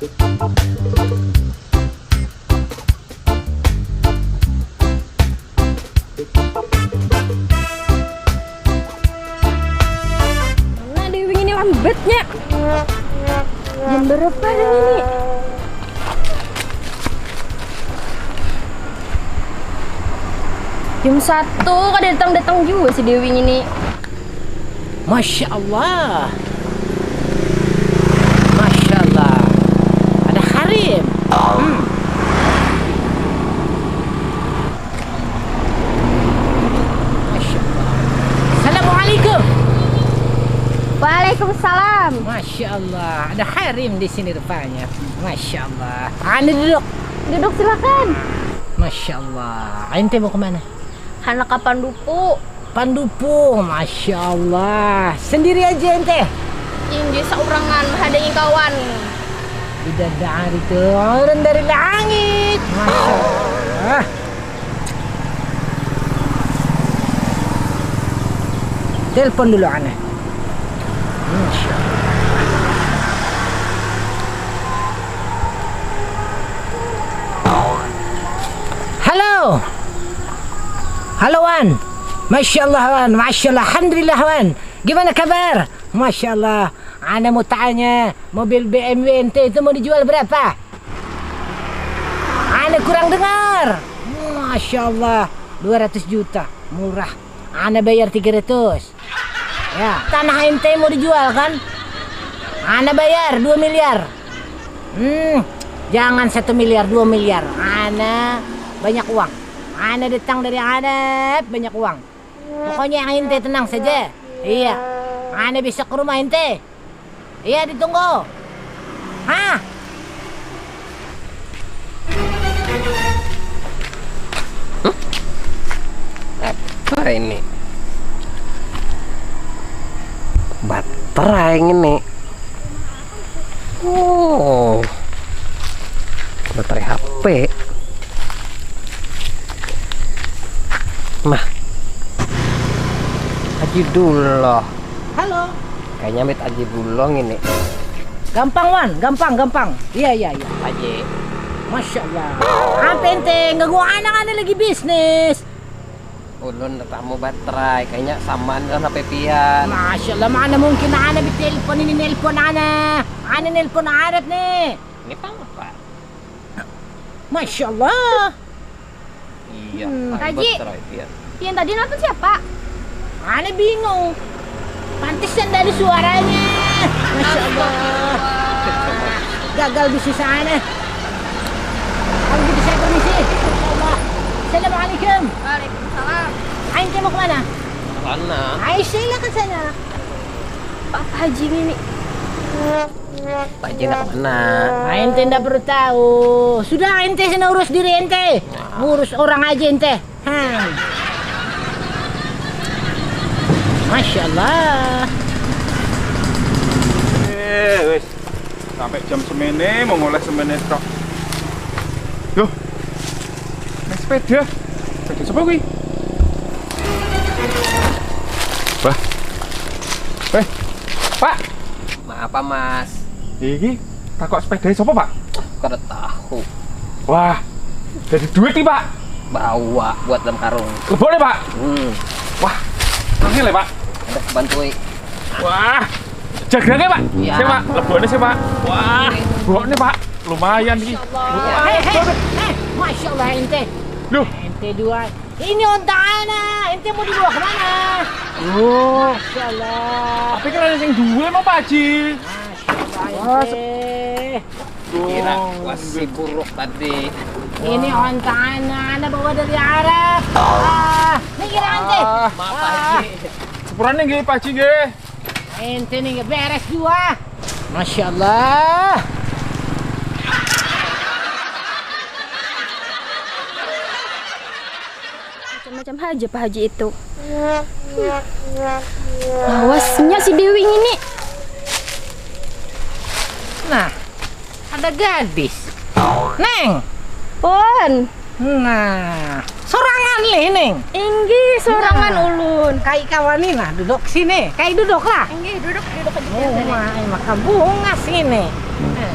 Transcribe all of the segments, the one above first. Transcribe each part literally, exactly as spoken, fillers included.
Mana Dewi ini lambatnya? Jam berapa dah ini? Jam satu kada datang-datang juga si Dewi ini. Masya Allah. Masya Allah. Ada Karim. Hmm. Masya Allah. Assalamualaikum. Waalaikumsalam. Masya Allah. Ada Karim di sini rupanya. Masya Allah. Anda duduk. Duduk silakan. Masya Allah. Ente mau kemana? Handak ka Pandupu. Pandupu, Masya Allah. Sendiri aja ente? Inggih, saurangan, hadangi kawan. Bidadari turun dari langit. Masya Allah. Telepon dulu aneh. Masya Allah. Halo. Halo, Wan. Masya Allah, Wan. Masya Allah. Alhamdulillah, Wan. Gimana kabar? Masya Allah. Ana mau tanya, mobil B M W ente itu mau dijual berapa? Ana kurang dengar. Masya Allah. Dua ratus juta. Murah. Ana bayar tiga ratus. Ya, tanah ente mau dijual kan? Ana bayar dua miliar. Hmm, jangan satu miliar, dua miliar. Ana banyak uang. Ana datang dari Arab banyak uang. Pokoknya yang ente tenang saja. Iya. Ana besok ke rumah ente. Iya, ditunggu. Hah? Apa ini? Baterai ini. Oh. Baterai H P. Nah. Haji Duloh. Halo. Kayaknya amit Haji Duloh ini. Gampang, Wan. Gampang, gampang. Iya, iya, iya. Haji. Masya Allah. Apa ente? Nggak gua anak, anda lagi bisnis. Ulun tetamu baterai. Kayaknya samaan dengan H P pian. Masya Allah, mana mungkin ana ditelepon ini, nelpon ana. Ana nelpon Arab nih. Ini pang apa? Masya Allah. Iya, hmm. Haji, baterai pian. Yang tadi nelpon siapa? Ana bingung. Pantas yang dari suaranya. Masya Allah. Gagal bisnis ana. Kalau gitu saya permisi. Masya Allah. Assalamualaikum. Waalaikumsalam. Aing mau kemana? Sana. Ayo silakan sana. Apa Haji ini? Pak Jin nak mana? Ah, ente ndak perlu tahu. Sudah, ente sana urus diri ente. Ngurus orang aja ente. Hmm. Masya Allah. Eh, wes. Sampai jam semene mau ngoleh semene tok. Loh. Naik sepeda. Sepeda siapa kuwi? Wah. Eh, Pak. Maaf, Pak, Mas. Iki takok sepeda siapa, Pak? Kada tahu. Wah, jadi duit nih, Pak. Bawa buat dalam karung. Lebok nih, Pak. Hmm. Wah, angin ya, Pak. Ada bantui. Wah, jaga nih, Pak. Iya. Sih, Pak. Lebok nih sih, Pak. Wah, lebok nih, Pak. Lumayan nih. Masya Allah. Hei, hei, hei. Masya Allah, ente. Loh. Ente dua. Ini onta ana, ente mau dibawa kemana? Oh. Masya Allah. Tapi kan ada yang dua emang, Pak Haji. Masya Allah, wah, ente. Kira wasi buruk tadi. Ini onta ana, ana bawa dari Arab. Ah, ini kira ente. Ah. Maaf, Pak Haji. Sepurane nggih, Pak Haji nggih. Ente nih beres jua. Masya Allah. Macam-macam aja Pak Haji itu. Lawasnya si Dewi ini. Nah, ada gadis. Neng. Pun. Nah, sorangan lih, Neng. Inggih, sorangan ulun. Kai kawan ni, nah, duduk sini. Kai duduk lah. Inggih, duduk, duduk aja. Oh, mai, maka bungas ini. Nah.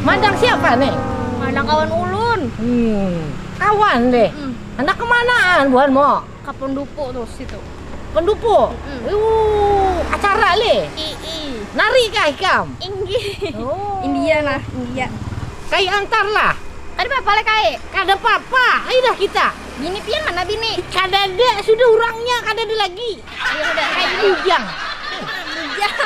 Madang siapa nih? Madang kawan ulun. Hmm, kawan deh. Hmm. Anak kemanaan buhan mo? Ke pendupo tuh situ. Pendupo? Hmm. Uh, acara leh. Ii. Nari kah ikam? Inggih. Oh. India nah, India. Kai antar lah. Kada apa-apa leh kai. Kada apa-apa. Ayo dah kita. Bini pian mana bini? Kada ada, sudah orangnya kada ada lagi. Ayo dah. Kayak bujang. Bujang.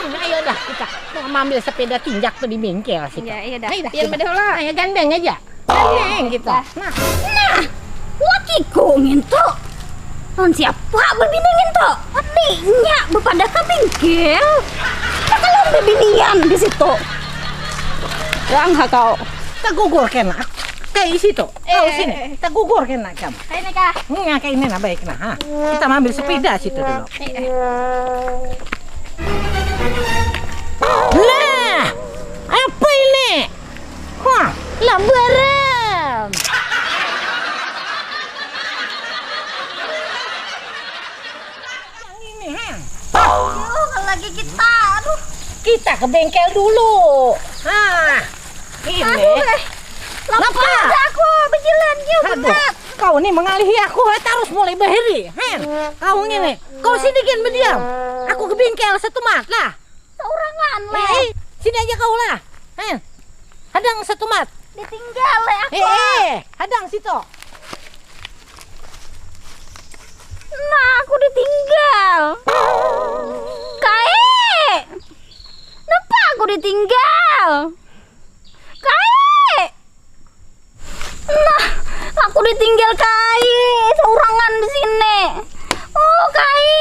Ayo dah kita mau ambil sepeda tinjak tuh di bengkel situ. Iya, iya dah. Ayo dah. Pian kita. Ayo gandeng aja. Gandeng kita. Nah, nah, lakiku ngintu. Lawan siapa bebini ngintu? Adiknya bepadah ke bengkel. Nah, kalau bebinian di situ. Rang ha kau. Tegugur kena. Kayak isi tuh. Kau eh, sini. Eh, eh. Tegugur kena kamu. Kayak ini kah? Nah, kayak ini nah baik nah. Ha. Kita ambil sepeda situ dulu. Eh, eh. Nah, apa ini? Wah, lambaran. Yang ini, Hen. Aduh, lagi kita. Aduh. Kita ke bengkel dulu. Nah, ini. Aduh, eh. Kenapa? Aku berjalan, yuk, berat. Kau nih mengalihi aku, eh, terus mulai bahiri. Hen, kau ngini. Kau sini gin berdiam. Aku ke bengkel setumat lah. Seorangan lah. Eh, eh, sini aja kau lah. Hen. Hadang setumat. Ditinggal lah aku. Eh, eh, hadang situ. Nah, aku ditinggal. Kai. Kenapa aku ditinggal? Kai. Nah, aku ditinggal kai, seorangan di sini. Oh, kai.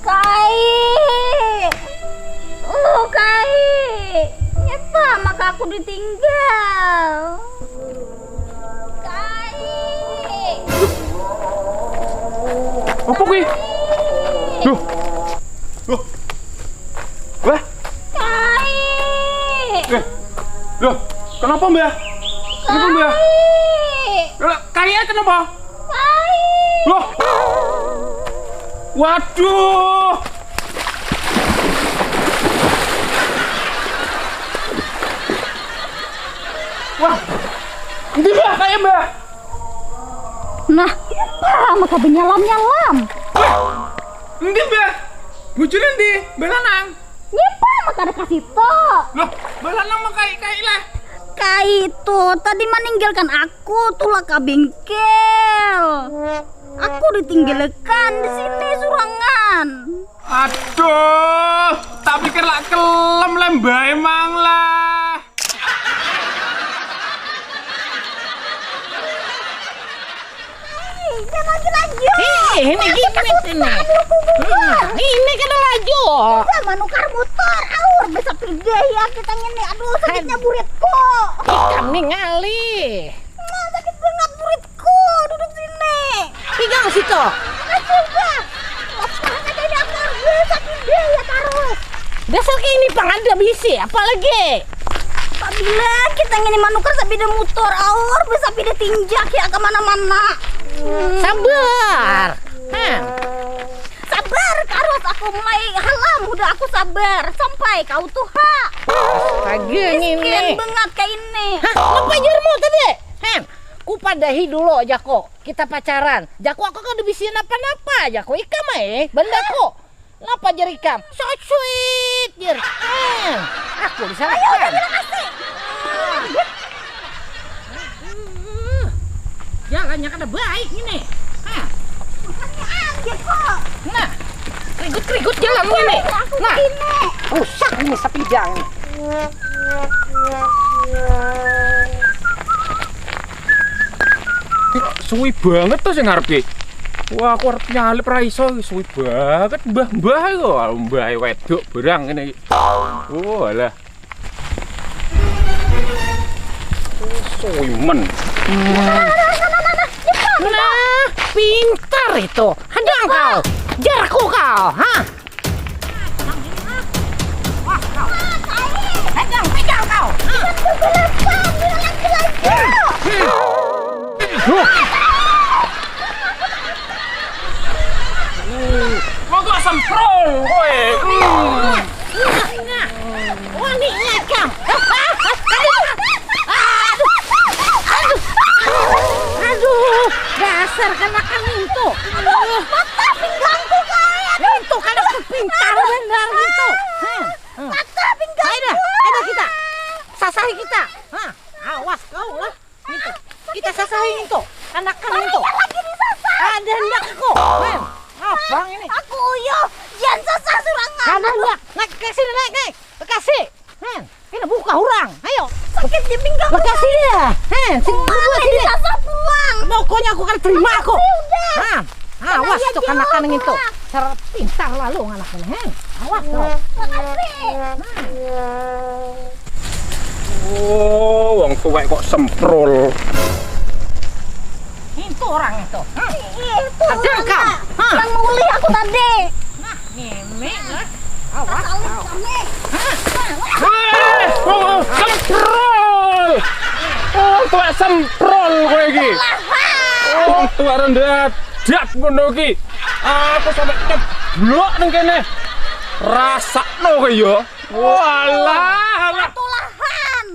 Kai. Oh, kai. Kenapa maka aku ditinggal? Kai. Apa kuwi? Duh. Duh. Wah. Kai. Eh. Loh, kenapa, Mbah? Kenapa, Mbah? Kai. Loh, kalian kenapa? Kai. Loh. Waduh. Wah. Endi, Mbah, kaya, Mbah? Nah, apa maka benyalam-nyalam? Wah. Endi, Mbah? Bujur endi? Mbah lanang. Nyiapa maka ada ka situ? Loh, balanang mah kai-kai lah. Kaitu tadi maninggalkan aku, tulak ka bingkil. Aku ditinggalakan di sini surangan. Aduh, tak pikir lah kelem lembah emang lah. Hei, jangan lagi lanjut. Hei, ini gimit ini. Hmm, ini kada laju. Udah manukar mutur, aur besapida ya kita ngini. Aduh, sakitnya buritku. Ikam ni ngalih. Nah, sakit banget buritku, duduk sini. Pegang situ. Kasih dah. Lepas aja ini aku harus sakit dia ya terus. Dasar kayak ini pang ada bisi, apa lagi? Apabila kita ngini manukar sapida mutur, aur bisa sapida tinjak ya kemana-mana. Hmm. Sabar. Hah. Sabar, karus aku mulai halam, udah aku sabar sampai kau tuha. Astaga, ngini. Miskin banget kayak ini. Hah, apa jarmu tadi? Hen, ku padahi dulu, jaku. Kita pacaran. Jaku aku kada bisi napa-napa, jaku. Ikam ai, bandaku. Napa jar ikam? So sweet, jar. Hen, aku disalahkan. Ayo, terima kasih. Jalannya kada baik ini. Hah. Bukannya anjir kok. Nah, rigut-rigut jalan ini. Aku nah, begini. Rusak ini sapida ini. Ih, suwi banget tuh sing ngarepe. Wah, aku arep nyalip ra iso, suwi banget, Mbah, Mbah iku. Mbah wedok berang ini. Oh, alah. Suwi men. Nah, pintar itu. Hadang kau. Jarku kau, ha? Pegang, pegang kau. Mogok semprol, woi. Wani ngakam. Dasar kanakan ngintu. Aduh, patah pinggangku, Kak. Ngintu kanakan pintar banar ngintu. Hmm, hmm. Patah pinggangku. Ayo dah, ayo dah kita. Sasahi kita. Hah, awas kau lah. Ngintu. Kita sasahi ngintu. Kanakan ngintu. Bahaya lagi disasah. Ada hendak aku. Hmm. Apa ini? Aku uyuh. Jangan sasah surangan. Ada hendak. Naik ke sini, naik, naik. Kasih. Hen, kena buka orang. Ayo. Sakit di pinggang. Makasih ya. Hen, sini dulu sini. Disasah pulang. Pokoknya aku akan terima aku. Sudah. Nah, awas tuh kanakan ngintu. Cara pintar lalu anak ini. Hen, awas tuh. Makasih. Oh, wong tuwek kok semprul. Itu orang itu. Hah? Ih, itu ada kah? Hah? Yang ngulih aku tadi. Nah, ini lah. Awas. Kami. Hei, oh, semprul. Oh, tuwek semprul kowe iki. Oh, tuwek rendah dat ngono iki. Aku sampai ceblok ning kene. Rasakno kowe ya. Walah, alah. Tulahan.